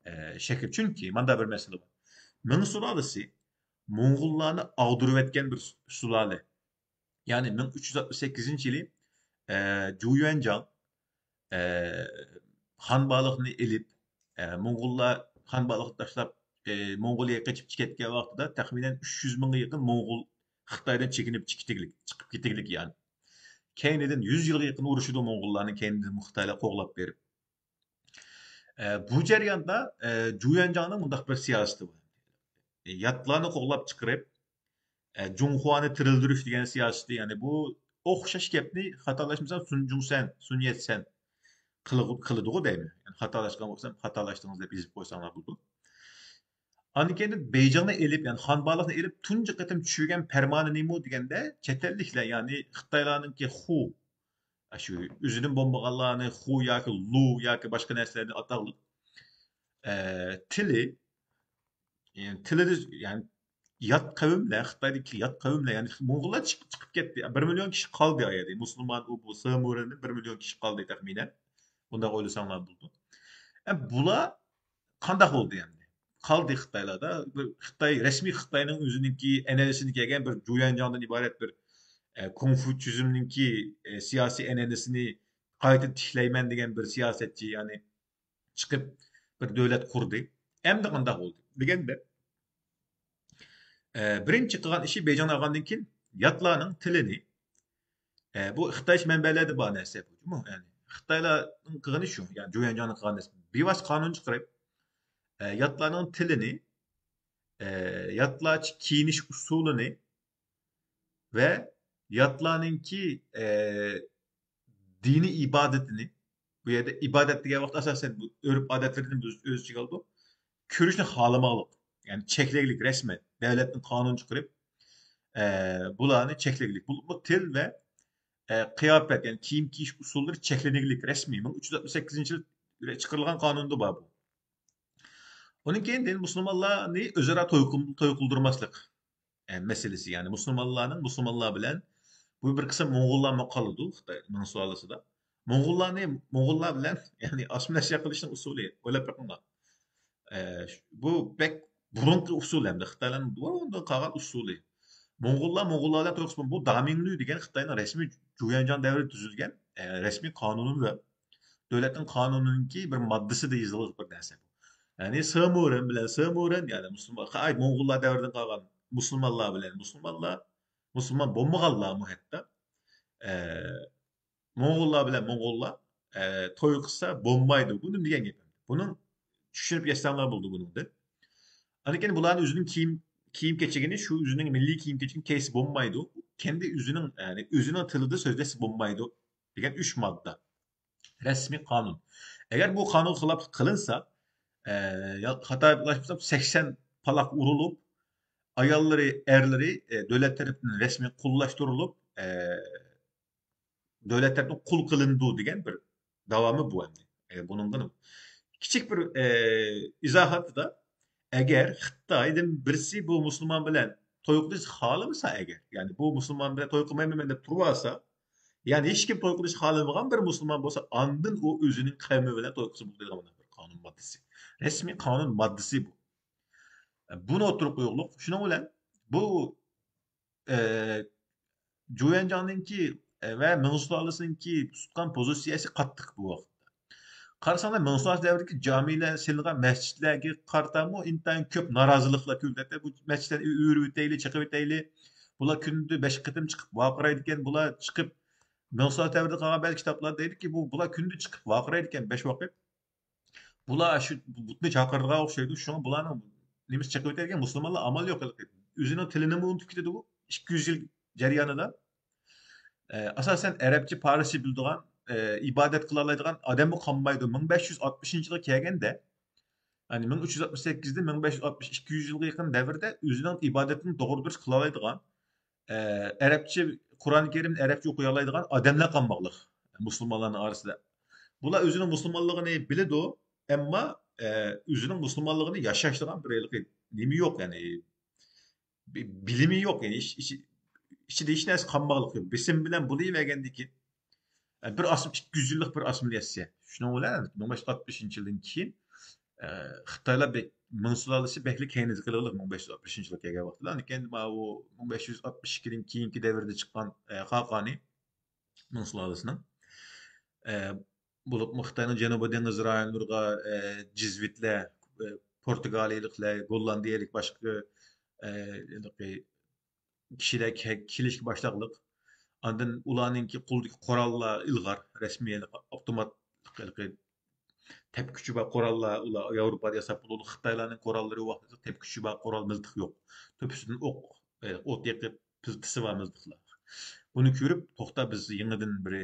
ئە، شەكىل. چۈنكى ماندا بىر مەسىلە بار. مىڭ سۇلالىسى موڭغۇللارنى ئاغدۇرۇۋەتكەن بىر سۇ-، سۇلالە. يەنى مىڭ ئۈچ يۈز ئاتمىش سەككىزىنچى يىلى، ئە، جۇ يۈەنجاڭ، ئە، خان بالىخنى ئېلىپ، ئە، موڭغۇللار خان بالىخنى تاشلاپ، ئە، موڭغۇلىيەگە قېچىپ كەتكەن ۋاقتىدا تەخمىنەن ئۈچ يۈز مىڭغا يېقىن موڭغۇل خىتايدىن چېكىنىپ چىقىپ كېتىگلىك، چىقىپ كېتىگلىك يەنى. كەينىدىن يۈز يىلغا يېقىن ئۇرۇشىدۇ موڭغۇللارنى كەينىدىن خىتايلار قوغلاپ بېرىپ. ئە، بۇ جەرياندا، ئە، جۇيۈەنجاڭنىڭ مۇنداق بىر سىياسىتى بار. ئە، ياتلارنى قوغلاپ چىقىرىپ، ئە، جۇڭخۇانى تىرىلدۈرۈش دېگەن سىياسىتى، يەنى بۇ ئوخشاش گەپنى خاتالاشمىسام سۇن جۇڭسەن، سۇن يەتسەن قىلىغۇ-، قىلىدىغۇ دەيمەن. يەنى خاتالاشقان بولسام، خاتالاشتىڭىز دەپ يېزىپ قويساڭلار بولىدۇ. ئاندىن كېيىن بېيجىڭنى ئېلىپ، يەنى خانبالىقنى ئېلىپ، تۇنجى قېتىم چۈشۈرگەن پەرمانى نېمە دېگەندە، چەت ئەللىكلەر، يەنى خىتايلارنىڭكى خۇ، شۇ ئۆزىدىن بولمىغانلارنى خۇ ياكى لۇ ياكى باشقا نەرسىلەردىن ئاتاقلىق، ئە، تىلى، يەنى تىلىدا، يەنى يات قەۋملەر، خىتايدىكى يات قەۋملەر، يەنى موڭغۇللار چىقىپ، چىقىپ كەتتى. بىر مىليون كىشى قالدى ئۇ يەردە. مۇسۇلمان، ئۇ، بۇ، سېمورىندىن بىر مىليون كىشى قالدى تەخمىنەن. بۇنداق ئويلىساڭلار بولىدۇ. ئە، بۇلار قانداق بولدى ئەمدى؟ قالدى خىتايلاردا. بىر خىتاي، رەسمىي خىتاينىڭ ئۆزىنىڭكى ئەنئەنىسىدىن كەلگەن بىر جۇيەنجاڭدىن ئىبارەت بىر، ئە، كونفۇتسىزمنىڭكى، ئە، سىياسىي ئەنئەنىسىنى قايتا تىكلەيمەن دېگەن بىر سىياسەتچى، يەنى چىقىپ بىر دۆلەت قۇردى. ئەمدى قانداق بولدى دېگەندە، ئە، بىرىنچى قىلغان ئىشى بېيجىڭنى ئالغاندىن كېيىن ياتلارنىڭ تىلىنى، ئە، بۇ خىتايچە مەنبەلەردە بار نەرسە بۇ، يەنى خىتايلارنىڭ قىلغىنى شۇ، يەنى جۇيەنجاڭنىڭ قىلغان نەرسە. بىۋاسىتە قانۇن چىقىرىپ، ئە، ياتلارنىڭ تىلىنى، ئە، ياتلارچە كىيىنىش ئۇسۇلىنى ۋە ياتلارنىڭكى، ئە، دىنىي ئىبادىتىنى، بۇ يەردە ئىبادەت دېگەن ۋاقىت ئاساسەن بۇ ئۆرپ ئادەتلىرىنى ئۆز، ئۆز ئىچىگە ئالىدۇ. كۆرۈشنى خالىماقلىق، يەنى چەكلەيلىك رەسمەن دۆلەتنىڭ قانۇنى چىقىرىپ، ئە، بۇلارنى چەكلەيلىك. بۇ، بۇ تىل ۋە، ئە، قىياپەت، يەنى كىيىم كىيىش ئۇسۇللىرى چەكلىنىگلىك رەسمىي. مىڭ ئۈچ يۈز ئاتمىش سەككىزىنچى يىل چىقىرىلغان قانۇندا بار بۇ. ئۇنىڭ كېيىن دىن مۇسۇلمانلارنى ئۆزئارا توي قىل-، توي قىلدۇرماسلىق، ئە، مەسىلىسى، يەنى مۇسۇلمانلارنىڭ مۇسۇلمانلار بىلەن، بۇ بىر قىسىم موڭغۇللارمۇ قالىدۇ خىتاينىڭ سۇلالىسىدا. موڭغۇللارنى موڭغۇللار بىلەن، يەنى ئاسسىمىلياتسىيە قىلىشنىڭ ئۇسۇلى، ئويلاپ بېقىڭلار. ئە، بۇ بەك بۇرۇنقى ئۇسۇل ھەمدە خىتايلارنىڭ بۇرۇندىن قالغان ئۇسۇلى. موڭغۇللار موڭغۇللار بىلەن توي قىلسا، بۇ دامىڭلۈ دېگەن خىتاينىڭ رەسمىي جۇيەنجاڭ دەۋرىدە تۈزۈلگەن، ئە، رەسمىي قانۇنى ۋە دۆلەتنىڭ قانۇنىنىڭكى بىر ماددىسىدا يېزىلغان بىر نەرسە بۇ. يەنى سېمورىن بىلەن سېمورىن، يەنى مۇسۇلمان، ئاي، موڭغۇللار دەۋرىدىن قالغان مۇسۇلمانلار بىلەن مۇسۇلمانلار، مۇسۇلمان بولمىغانلارمۇ ھەتتا، ئە، موڭغۇللار بىلەن موڭغۇللار، ئە، توي قىلسا بولمايدۇ. بۇ نېمە دېگەن گەپ؟ بۇنىڭ چۈشىنىپ يەتسەڭلار بولدى بۇنىڭدىن. ئاندىن كېيىن بۇلارنىڭ ئۆزىنىڭ كىيىم، كىيىم كېچىكىنى، شۇ ئۆزىنىڭ مىللىي كىيىم كېچىكىنى كىيسە بولمايدۇ. كەندى ئۆزىنىڭ، يەنى ئۆزىنىڭ تىلىدا سۆزلەشسە بولمايدۇ دېگەن ئۈچ ماددا. رەسمىي قانۇن. ئەگەر بۇ قانۇن خىلاپلىق قىلىنسا، ئە، يا-، خاتا ئېيتمىسام، سەكسەن پالاق ئۇرۇلۇپ، ئاياللىرى، ئەرلىرى، ئە، دۆلەت تەرىپىدىن رەسمىي قۇللاشتۇرۇلۇپ، ئە، دۆلەت تەرىپىدىن قۇل قىلىنىدۇ دېگەن بىر داۋامى بۇ ئەمدى. ئە، بۇنىڭدىن كىچىك بىر، ئە، ئىزاھاتىدا، ئەگەر خىتايدىن بىرسى بۇ مۇسۇلمان بىلەن توي قىلىش خالىمىسا ئەگەر، يەنى بۇ مۇسۇلمان بىلەن توي قىلمايمەن دەپ تۇرۇۋالسا، يەنى ھېچكىم توي قىلىش خالىمىغان بىر مۇسۇلمان بولسا، ئاندىن ئۇ ئۆزىنىڭ قەۋمى بىلەن توي قىلسا بولىدۇ دەيدىغان بىر قانۇن ماددىسى. رەسمىي قانۇن ماددىسى بۇ. بۇنى ئوتتۇرىغا قويۇقلۇق. شۇنىڭ بىلەن بۇ، ئە، جۇيەنجاڭنىڭكى، ئە، ۋە مىڭ سۇلالىسىنىڭكى تۇتقان پوزىتسىيەسى قاتتىق بۇ ۋاقىتتا. قارىساڭلار، مىڭ سۇلالىسى دەۋرىدىكى جامىلەر سېلىنغان مەسچىتلەرگە قارىتامۇ ئىنتايىن كۆپ نارازىلىقلار كۆرۈلدى. بۇ مەسچىتلەرنى ئۆرۈۋېتەيلى، چېقىۋېتەيلى. بۇلار كۈندە بەش قېتىم چىقىپ ۋارقىرايدىكەن. بۇلار چىقىپ، مىڭ سۇلالىسى دەۋرىدە قالغان بەزى كىتابلار دەيدۇكى، بۇ، بۇلار كۈندە چىقىپ ۋارقىرايدىكەن بەش ۋاقىت. بۇلار شۇ بۇتنى چاقىرىدىغان ئوخشايدۇ. شۇڭا بۇلارنىڭ نېمىسى چېقىۋېتەلىگەن مۇسۇلمانلار ئامال يوق. ئۆزىنىڭ تىلىنىمۇ ئۇنتۇپ كېتىدۇ بۇ ئىككى يۈز يىل جەريانىدا. ئە، ئاساسەن ئەرەبچە، پارسچە بىلىدىغان، ئە، ئىبادەت قىلالايدىغان ئادەممۇ قالمايدۇ. مىڭ بەش يۈز ئاتمىشىنچى يىلغا كەلگەندە، يەنى مىڭ ئۈچ يۈز ئاتمىش سەككىزدىن مىڭ بەش يۈز ئاتمىش، ئىككى يۈز يىلغا يېقىن دەۋردە ئۆزىنىڭ ئىبادىتىنى توغرا دۇرۇس قىلالايدىغان، ئە، ئەرەبچە، قۇرئان كەرىمنى ئەرەبچە ئوقۇيالايدىغان ئادەملەر قالماقلىق مۇسۇلمانلارنىڭ ئارىسىدا. بۇلار ئۆزىنىڭ مۇسۇلمانلىقىنى بىلىدۇ، ئەمما، ئە، ئۆزىنىڭ مۇسۇلمانلىقىنى ياشاشتۇرغان بىر ھېلىقى نېمە يوق، يەنى بى-، بىلىمى يوق، يەنى ئىچ-، ئىچ-، ئىچىدە ھېچ نەرسە قالماقلىق يوق. بېسىم بىلەن بولۇۋەرگەندىكىن، ئە، بىر ئاسىم-، ئىككى يۈز يىللىق بىر ئاسسىمىلياتسىيە. شۇنىڭ بىلەن مىڭ بەش يۈز ئاتمىشىنچى يىلدىن كېيىن، ئە، خىتايلار بەك، مىڭ سۇلالىسى بەكلا كەينىدە قېلىۋالدى مىڭ بەش يۈز ئاتمىشىنچى يىلغا كەلگەن ۋاقتىدا. لېكىن ماۋۇ مىڭ بەش يۈز ئاتمىش ئىككىدىن كېيىنكى دەۋردە چىققان، ئە، خاقانى مىڭ سۇلالىسىنىڭ، ئە، بولۇپمۇ خىتاينىڭ جەنۇبىي دېڭىز رايونلىرىغا، ئە، جېزۋىتلەر، ئە، پورتۇگالىيىلىكلەر، گوللاندىيەلىك باشقا، ئە، ھېلىقى كىشىلەر كە-، كېلىشكە باشلاقلىق. ئاندىن ئۇلارنىڭكى قولىدىكى قوراللار ئىلغار، رەسمىي، ھېلىقى ئاپتومات، ھېلىقى تەپكۈچى بار قوراللار، ئۇلار ياۋروپادا ياساپ بولىدۇ. خىتايلارنىڭ قوراللىرى ۋاقتىدا تەپكۈچى بار قورال مىلتىق يوق. تۆپىسىدىن ئوق، ئوت يېقىپ، پىلتىسى بار مىلتىقلار. بۇنى كۆرۈپ، توختا، بىز يېڭىدىن بىر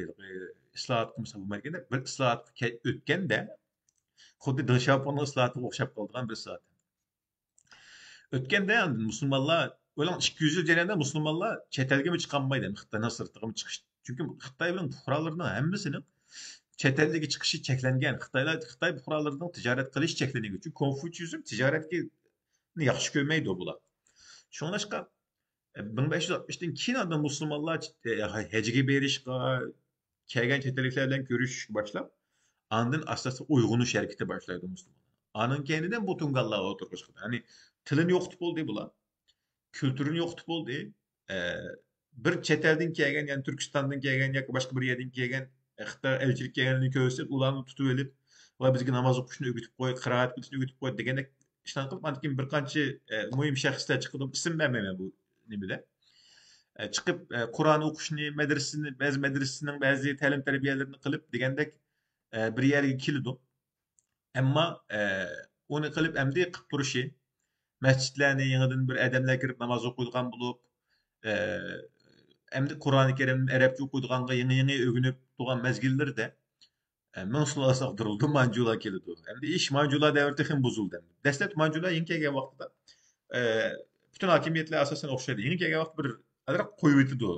ئىسلاھات قىلمىساق بولمايدىكەن دەپ، بىر ئىسلاھات ئۆتكەندە، خۇددى دېڭ شياۋپىڭنىڭ ئىسلاھاتىغا ئوخشاپ قالىدىغان بىر ئىسلاھات. ئۆتكەندە ئاندىن مۇسۇلمانلار، ئۇنىڭ ئىككى يۈز يىل جەريانىدا مۇسۇلمانلار چەت ئەلگىمۇ چىقالمايدۇ، خىتاينىڭ سىرتىغىمۇ چىقىش. چۈنكى خىتاي بىلەن پۇقرالىرىنىڭ ھەممىسىنىڭ چەت ئەلگە چىقىشى چەكلەنگەن. خىتايلار، خىتاي پۇقرالىرىنىڭ تىجارەت قىلىشى چەكلەنگەن. چۈنكى كونفۇچيۇزم تىجارەتنى ياخشى كۆرمەيدۇ بۇلار. شۇڭلاشقا، ئە، مىڭ بەش يۈز ئاتمىشتىن كېيىن ئاندىن مۇسۇلمانلار، ئە، ھەجگە بېرىشقا، كەلگەن چەت ئەللىكلەر بىلەن كۆرۈشۈشكە باشلاپ، ئاندىن ئاستا-ئاستا ئويغىنىش ھەرىكىتى باشلايدۇ مۇسۇلمانلار. ئانىڭ كەينىدىن بۇ تۇڭگانلار ئوتتۇرىغا چىقىدۇ. يەنى تىلىنى يوقىتىپ بولدى بۇلار. كۈلتۈرىنى يوقىتىپ بولدى. ئە، بىر چەت ئەلدىن كەلگەن، يەنى تۈركىستاندىن كەلگەن ياكى باشقا بىر يەردىن كەلگەن، ئە، خىتاي ئەلچىلىك كەلگەنلىرىنى كۆرسە، ئۇلارنى تۇتۇۋېلىپ، «ۋاي، بىزگە ناماز ئوقۇشنى ئۆگىتىپ قوي، قىرائەت قىلىشنى ئۆگىتىپ قوي» دېگەندەك ئىشلارنى قىلىپ، ئاندىن كېيىن بىر قانچە، ئە، مۇھىم شەخسلەر چىقىدۇ، ئىسىم بەرمەيمەن بۇ نېمىدە. ئە، چىقىپ، ئە، قۇرئان ئوقۇشنى، مەدرىسىنى، بەزى مەدرىسىنىڭ بەزى تەلىم تەربىيەلىرىنى قىلىپ دېگەندەك، ئە، بىر يەرگە كېلىدۇ. ئەمما، ئە، ئۇنى قىلىپ ئەمدى قىلىپ تۇرۇشى، مەسچىتلەرنى يېڭىدىن بىر ئادەملەر كىرىپ ناماز ئوقۇيدىغان بولۇپ، ئە، ئەمدى قۇرئانى كەرىمنى ئەرەبچە ئوقۇيدىغانغا يېڭى-يېڭى ئۆگىنىپ تۇرغان مەزگىللىرىدە، ئە، مىڭ سۇلالىسى ئاغدۇرۇلىدۇ، مانجۇلار كېلىدۇ. ئەمدى ئىش مانجۇلار دەۋرى تېخىمۇ بۇزۇلدى. دەسلەپتە مانجۇلار يېڭى كەلگەن ۋاقتىدا، ئە، پۈتۈن ھاكىمىيەتلەر ئاساسەن ئوخشايدۇ. يېڭى كەلگەن ۋاقىت بىر ئازراق قويۇۋېتىدۇ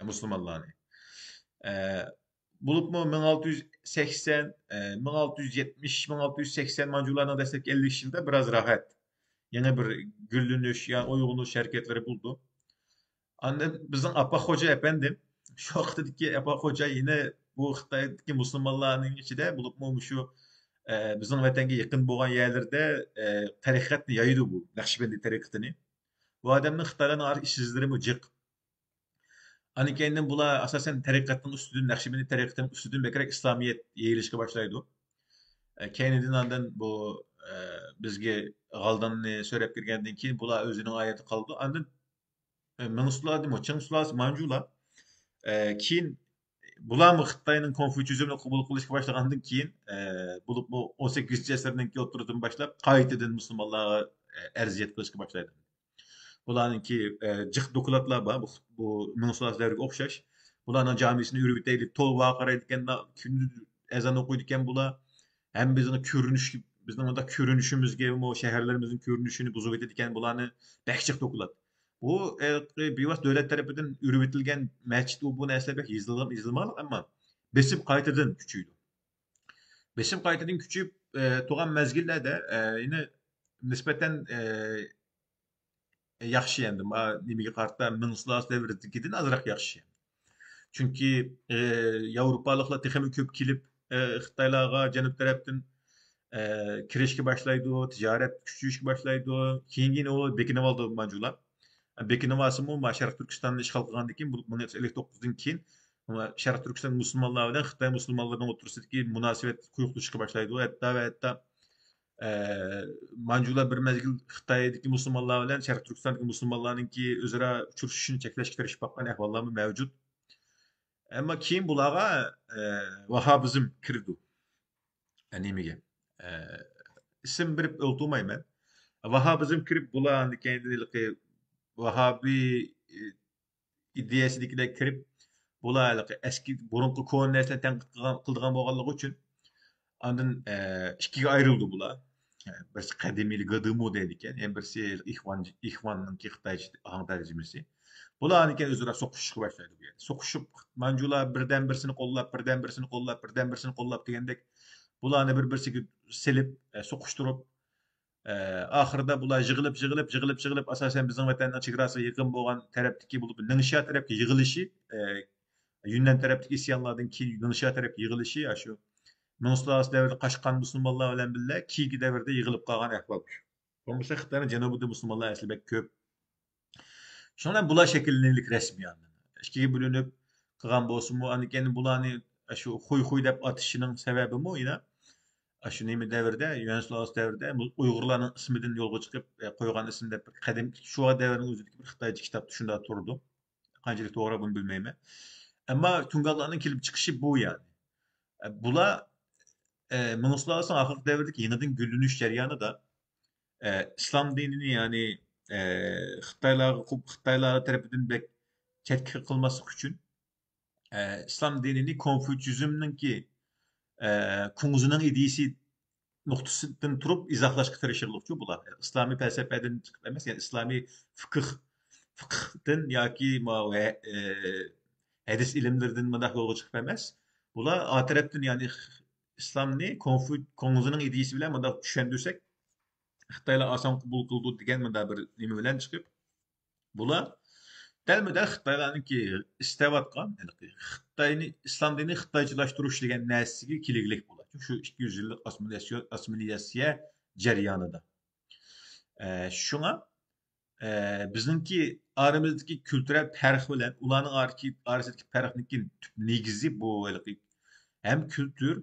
مۇسۇلمانلارنى. ئە، بولۇپمۇ مىڭ ئالتە يۈز سەكسەن، ئە، مىڭ ئالتە يۈز يەتمىش، مىڭ ئالتە يۈز سەكسەن مانجۇلارنىڭ دەسلەپكى ئەللىك يىلدا بىراز راھەت. يېڭى بىر گۈللىنىش، يا ئويغىنىش ھەرىكەتلىرى بولدى. ئاندىن بىزنىڭ ئاپا خوجا ئەپەندىم، شۇ ۋاقىتتىكى ئاپا خوجا يەنە بۇ خىتايدىكى مۇسۇلمانلارنىڭ ئىچىدە، بولۇپمۇ مۇشۇ، ئە، بىزنىڭ ۋەتەنگە يېقىن بولغان يەرلەردە، ئە، تەرىقەتنى يايىدۇ بۇ، نەقشىبەندىي تەرىقىتىنى. بۇ ئادەمنىڭ خىتايلارنىڭ ئارا ئىش ئىزلىرىمۇ جىق. ئاندىن كېيىندىن بۇلار ئاساسەن تەرىقەتنىڭ ئۈستىدىن، نەقشىبەندىي تەرىقىتىنىڭ ئۈستىدىن بەكرەك ئىسلامىيەت يېيىلىشكە باشلايدۇ. ئە، كەينىدىن ئاندىن بۇ، ئە، بىزگە غالداننى سۆرەپ كىرگەندىن كېيىن بۇلار ئۆزىنىڭ ئايىدا قالىدۇ. ئاندىن، ئە، مىڭ سۇلالىسى، چىڭ سۇلالىسى، مانجۇلار، ئە، كېيىن بۇلارمۇ خىتاينىڭ كونفۇچيۇزمىنى قوبۇل قىلىشقا باشلىغاندىن كېيىن، ئە، بولۇپمۇ ئون سەككىزىنچى ئەسىرنىڭكى ئوتتۇرىدىن باشلاپ قايتىدىن مۇسۇلمانلارغا، ئە، ئەرزىيەت قىلىشقا باشلايدۇ. بۇلارنىڭكى، ئە، جىق دوكلاتلار بار، بۇ، بۇ مىڭ سۇلالىسى دەۋرىگە ئوخشاش. بۇلارنىڭ جامىسىنى ئۆرۈۋېتەيلى، توۋا قارايدىكەن، كۈندۈز ئەزان ئوقۇيدىكەن بۇلار. ھەم بىزنىڭ كۆرۈنۈش، بىزنىڭ مۇنداق كۆرۈنۈشىمىزگە، شەھەرلىرىمىزنىڭ كۆرۈنۈشىنى بۇزۇۋېتىدىكەن، بۇلارنى بەك جىق دوكلات. بۇ، ئە، بىۋاسىتە دۆلەت تەرىپىدىن ئۆرۈۋېتىلگەن مەسچىت، ئۇ بۇ نەرسىلەر بەك يېزىلغان، يېزىلمىغانلىق، ئەمما بېسىم قايتىدىن كۈچىيىدۇ. بېسىم قايتىدىن كۈچىيىپ، ئە، تۇرغان مەزگىللەردە، ئە، يەنە نىسبەتەن، ئە، ياخشى ئەمدى. ما-، نېمىگە قارىتا، مىڭ سۇلالىسى دەۋرىدىكىدىن ئازراق ياخشى. چۈنكى، ئە، ياۋروپالىقلار تېخىمۇ كۆپ كېلىپ، ئە، خىتايلارغا جەنۇب تەرەپتىن، ئە، كىرىشكە باشلايدۇ، تىجارەت كۈچىيىشكە باشلايدۇ. كېيىن، كېيىن ئۇ بېكىنىۋالىدۇ مانجۇلار. بېكىنىۋالسىمۇ، ما شەرقىي تۈركىستاننى ئىشغال قىلغاندىن كېيىن، بۇ مىڭ تۆت يۈز ئەللىك توققۇزدىن كېيىن، شەرقىي تۈركىستان مۇسۇلمانلار بىلەن خىتاي مۇسۇلمانلىرىنىڭ ئوتتۇرىسىدىكى مۇناسىۋەت قويۇقلىشىشقا باشلايدۇ. ھەتتا ۋە ھەتتا، ئە، مانجۇلار بىر مەزگىل خىتايدىكى مۇسۇلمانلار بىلەن شەرقىي تۈركىستاندىكى مۇسۇلمانلارنىڭكى ئۆزئارا ئۇچرىشىشىنى چەكلەشكە تىرىشىپ باققان ئەھۋاللارمۇ مەۋجۇت. ئەمما كېيىن بۇلارغا، ئە، ۋاھابىزم كىرىدۇ. ئە، نېمىگە؟ ئە، ئىسىم بېرىپ ئولتۇرمايمەن. ۋاھابىزم كىرىپ، بۇلار ئاندىن كېيىن ھېلىقى ۋاھابىي، ئە، ئىدىيەسىدىكىلەر كىرىپ، بۇلار ھېلىقى ئەسكى، بۇرۇنقى كونا نەرسىلەرنى تەنقىد قىلغان، قىلىدىغان بولغانلىقى ئۈچۈن، ئاندىن، ئە، ئىككىگە ئايرىلدى بۇلار. ئە، بىرسى قەدىمىي گېدېمو دەيدىكەن، يەنە بىرسى ئىخۋان، ئىخۋاننىڭكى خىتايچە ئاڭ تەرجىمىسى. بۇلار ئاندىن كېيىن ئۆزئارا سوقۇشۇشقا باشلايدۇ بۇ يەردە. سوقۇشۇپ، مانجۇلار بىردەم بىرسىنى قوللاپ، بىردەم بىرسىنى قوللاپ، بىردەم بىرسىنى قوللاپ دېگەندەك، بۇلارنى بىر-بىرسىگە سېلىپ، ئە، سوقۇشتۇرۇپ، ئە، ئاخىرىدا بۇلار يىغىلىپ، يىغىلىپ، يىغىلىپ، يىغىلىپ، ئاساسەن بىزنىڭ ۋەتەننىڭ چېگراسىغا يېقىن بولغان تەرەپتىكى بولۇپ، نىڭشيا تەرەپكە يىغىلىشى، ئە، يۈننەن تەرەپتىكى ئىسيانلاردىن كېيىن نىڭشيا تەرەپكە يىغىلىشى، ئاشۇ مىڭ سۇلالىسى دەۋرىدە قاچقان مۇسۇلمانلار بىلەن بىللە كېيىنكى دەۋردە يىغىلىپ قالغان ئەھۋال. بولمىسا خىتاينىڭ جەنۇبىدا مۇسۇلمانلار ئەسلى بەك كۆپ. شۇنىڭ بىلەن بۇلار شەكىللىنىلىك رەسمىي ئاندىن. ئىككىگە بۆلۈنۈپ قىلغان بولسىمۇ، ئاندىن كېيىن بۇلارنى شۇ خۇي خۇي دەپ ئاتىشىنىڭ سەۋەبىمۇ يەنە شۇ نېمە دەۋرىدە، يۈەن سۇلالىسى دەۋرىدە ئۇيغۇرلارنىڭ ئىسمىدىن يولغا چىقىپ، ئە، قويغان ئىسىم دەپ بىر قەدىم، شۇ دەۋرنىڭ ئۆزىدىكى بىر خىتايچە كىتابتا شۇنداق تۇرىدۇ. قانچىلىك توغرا، بۇنى بىلمەيمەن. ئەمما تۇڭگانلارنىڭ كېلىپ چىقىشى بۇ، يەنى. ئە، بۇلار ئە، مىڭ يىللار ئارىسىنىڭ ئاخىرقى دەۋرىدىكى يېڭىدىن گۈللىنىش جەريانىدا، ئە، ئىسلام دىنىنى، يەنى، ئە، خىتايلارغا، خىتايلار تەرىپىدىن بەك چەتكە قىلماسلىق ئۈچۈن، ئە، ئىسلام دىنىنى كونفۇتسىزمنىڭكى، ئە، كۇڭزىنىڭ ئىدىيىسى نۇقتىسىدىن تۇرۇپ ئىزاھلاشقا تىرىشىرلىقچۇ بۇلار. ئىسلامىي پەلسەپىدىن چىقىپ ئەمەس، يەنى ئىسلامىي فىقىھ، فىقىھتىن ياكى ما-، ۋە، ئە، ھەدىس ئىلىملىرىدىن مۇنداق يولغا چىقىپ ئەمەس. بۇلار ئا تەرەپتىن، يەنى ئىسلامنى كونفۇ-، كۇڭزىنىڭ ئىدىيىسى بىلەن مۇنداق چۈشەندۈرسەك، خىتايلار ئاسان قوبۇل قىلىدۇ دېگەن مۇنداق بىر نېمە بىلەن چىقىپ، بۇلار دەلمۇدەل خىتايلارنىڭكى ئىستەۋاتقان، ھېلىقى خىتاينى، ئىسلام دىنىنى خىتايچىلاشتۇرۇش دېگەن نەرسىگە كېلىگلىك بولىدۇ. شۇ ئىككى يۈز يىللىق ئاسسىمىلياتسىيە، ئاسسىمىلياتسىيە جەريانىدا. ئە، شۇڭا، ئە، بىزنىڭكى ئارىمىزدىكى كۈلتۈرەل پەرق بىلەن ئۇلارنىڭ ئارىكى-، ئارىسىدىكى پەرقنىڭكى تۈپ نېگىزى بۇ ھېلىقى ھەم كۈلتۈر،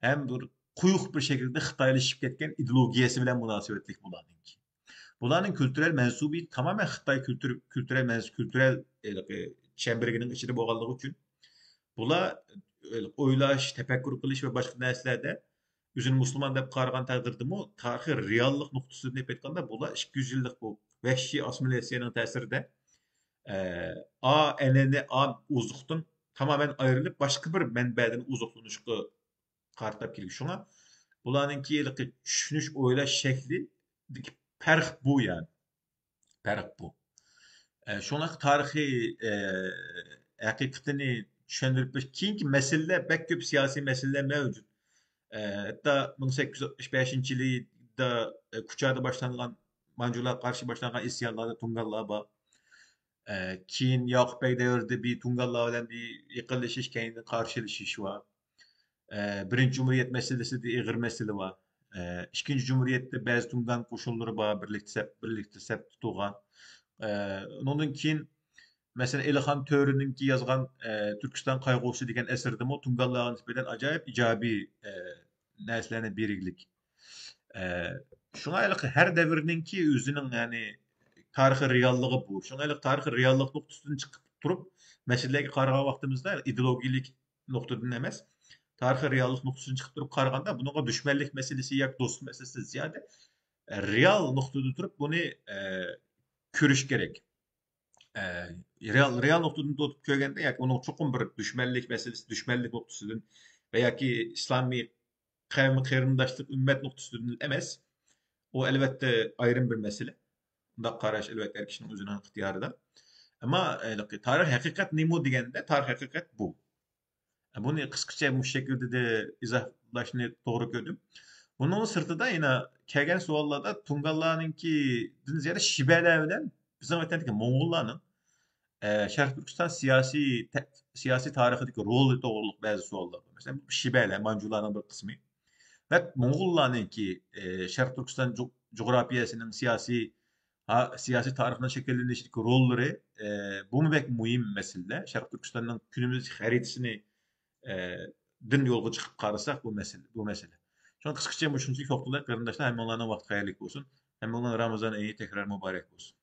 ھەم بىر قويۇق بىر شەكىلدە خىتايلىشىپ كەتكەن ئىدېئولوگىيەسى بىلەن مۇناسىۋەتلىك بۇلارنىڭكى. بۇلارنىڭ كۈلتۈرەل مەنسۇبىيىتى تامامەن خىتاي كۈلتۈر، كۈلتۈرەل مەنس-، كۈلتۈرەل، ھېلىقى، چەمبىرىكىنىڭ ئىچىدە بولغانلىقى ئۈچۈن، بۇلار، ھېلىقى، ئويلاش، تەپەككۇر قىلىش ۋە باشقا نەرسىلەردە ئۆزىنى مۇسۇلمان دەپ قارىغان تەقدىردىمۇ، تارىخىي رېئاللىق نۇقتىسىدىن ئېلىپ ئېيتقاندا، بۇلار ئىككى يۈز يىللىق بۇ ۋەھشىي ئاسسىمىلياتسىيەنىڭ تەسىرىدە، ئە، ئا ئەنئەنە، ئا ئوزۇقتىن تامامەن ئايرىلىپ، باشقا بىر مەنبەدىن ئوزۇقلىنىشقا قارىتىپ كېلىش. شۇڭا بۇلارنىڭكى ھېلىقى چۈشىنىش، ئويلاش شەكلىدىكى پەرق بۇ، يەنى. پەرق بۇ. ئە، شۇڭلاشقا تارىخىي، ئە، ھەقىقىتىنى چۈشەندۈرۈپ بېرىش. كېيىنكى مەسىلىلەر، بەك كۆپ سىياسىي مەسىلىلەر مەۋجۇت. ئە، ھەتتا مىڭ سەككىز يۈز ئاتمىش بەشىنچى يىلىدا، ئە، كۇچادا باشلانغان، مانجۇلارغا قارشى باشلانغان ئىسيانلاردا تۇڭگانلار بار. ئە، كېيىن ياقۇپ بەگ دەۋرىدە بىر تۇڭگانلار بىلەن بىر يېقىنلىشىش، كەينىدىن قارشىلىشىش بار. ئە، بىرىنچى جۇمھۇرىيەت مەسىلىسىدە ئېغىر مەسىلە بار. ئە، ئىككىنچى جۇمھۇرىيەتتە بەزى تۇڭگان قوشۇنلىرى بار، بىرلىكتە سەپ، بىرلىكتە سەپتە تۇرغان. ئە، ئۇنىڭدىن كېيىن، مەسىلەن، ئېلىخان تۆرىنىڭكى يازغان، ئە، تۈركىستان قايغۇسى دېگەن ئەسىرىدىمۇ تۇڭگانلارغا نىسبەتەن ئاجايىپ ئىجابىي، ئە، نەرسىلەرنى بېرىگلىك. ئە، شۇڭا ھېلىقى ھەر دەۋرنىڭكى ئۆزىنىڭ، يەنى، تارىخىي رېئاللىقى بۇ. شۇڭا ھېلىقى تارىخىي رېئاللىق نۇقتىسىدىن چىقىپ تۇرۇپ، مەسىلىلەرگە قارىغان ۋاقتىمىزدا ئىدېئولوگىيەلىك نۇقتىدىن ئەمەس، تارىخىي رېئاللىق نۇقتىسىدىن چىقىپ تۇرۇپ قارىغاندا، بۇنىڭغا دۈشمەنلىك مەسىلىسى ياكى دوستلۇق مەسىلىسى زىيادە، ئە، رېئال نۇقتىدا تۇرۇپ بۇنى، ئە، كۆرۈش كېرەك. ئە، رېئال، رېئال نۇقتىدىن تۇتۇپ كۆرگەندە، ياكى ئۇنىڭ چوقۇم بىر دۈشمەنلىك مەسىلىسى، دۈشمەنلىك نۇقتىسىدىن ۋە ياكى ئىسلامىي قەۋم، قېرىنداشلىق، ئۈممەت نۇقتىسىدىن ئەمەس. ئۇ، ئەلۋەتتە، ئايرىم بىر مەسىلە. ئۇنداق قاراش، ئەلۋەتتە، ھەر كىشىنىڭ ئۆزىنىڭ ئىختىيارىدا. ئەمما، ھېلىقى تارىخ ھەقىقەت نېمە دېگەندە، تارىخ ھەقىقەت بۇ. بۇنى قىسقىچە مۇشۇ شەكىلدە ئىزاھلاشنى توغرا كۆردۈم. بۇنىڭ سىرتىدا يەنە كەلگەن سوئاللاردا تۇڭگانلارنىڭكىدىن زىيادە شىبەلەر بىلەن بىزنىڭ ۋەتەندىكى موڭغۇللارنىڭ، ئە، شەرقىي تۈركىستان سىياسىي تە-، سىياسىي تارىخىدىكى رولى توغرۇلۇق بەزى سوئاللار بار. مەسىلەن، شىبەلەر، مانجۇلارنىڭ بىر قىسمى. ۋە موڭغۇللارنىڭكى، ئە، شەرقىي تۈركىستان جۇ-، جۇغراپىيەسىنىڭ سىياسىي، ھا-، سىياسىي تارىخنىڭ شەكىللىنىشىدىكى روللىرى، ئە، بۇمۇ بەك مۇھىم مەسىلىلەر. شەرقىي تۈركىستاننىڭ كۈنىمىزدىكى خەرىتىسىنى، ئە، دىن يولغا چىقىپ قارىساق، بۇ مەسىلە، بۇ مەسىلە. شۇڭا قىسقىچە مۇشۇنچىلىك توختىلىپ، قېرىنداشلار، ھەممىڭلارنىڭ ۋاقتى خەيرلىك بولسۇن. ھەممىڭلارنىڭ رامىزان ئېيى تەكرار مۇبارەك بولسۇن.